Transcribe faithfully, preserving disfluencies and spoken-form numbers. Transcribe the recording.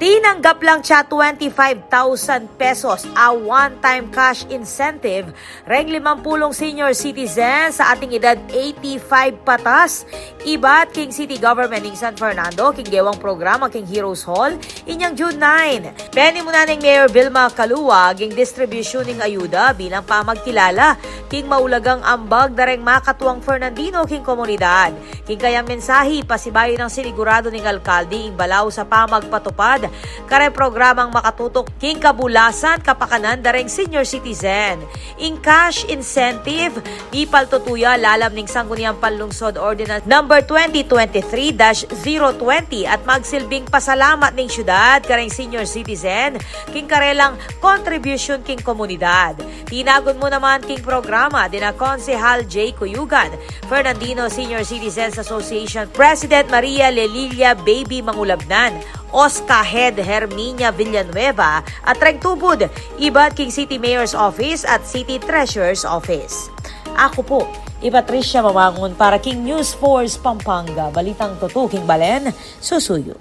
Tinanggap lang tsa twenty-five thousand pesos a one-time cash incentive reng limampulung senior citizens a ating edad eighty-five patas, ibat king city government ning San Fernando king gewang programa king Heroes Hall inyang June nine. Penimunan neng Mayor Vilma Calua ing distribusyun ning ayuda bilang pamagkilala king maulagang ambag da reng makatuang Fernandino king komunidad. King kayang mensahi, pasibayu nang siniguradu ning alkalde ing balaus a pamagpatupad kareng programang makatutok king kabulasan kapakanan da reng senior citizen. Ing cash incentive, mipaltutu ya lalam ning Sangguniang Panlungsod Ordinance Number twenty twenty-three dash zero twenty at magsilbing pasalamat ning syudad kareng senior citizen king karelang kontribusyun king komunidad. Tinagun mu naman king programa dina Konsehal Jay Cuyugan, Fernandino Senior Citizens Association President Maria Lelilia Baby Mangulabnan, OSCA Head Herminia Villanueva, at reng tubud ibat king City Mayor's Office at City Treasurer's Office. Aku pu i Patricia Mamangun para king News Force Pampanga, balitang tutuking balen, susuyu.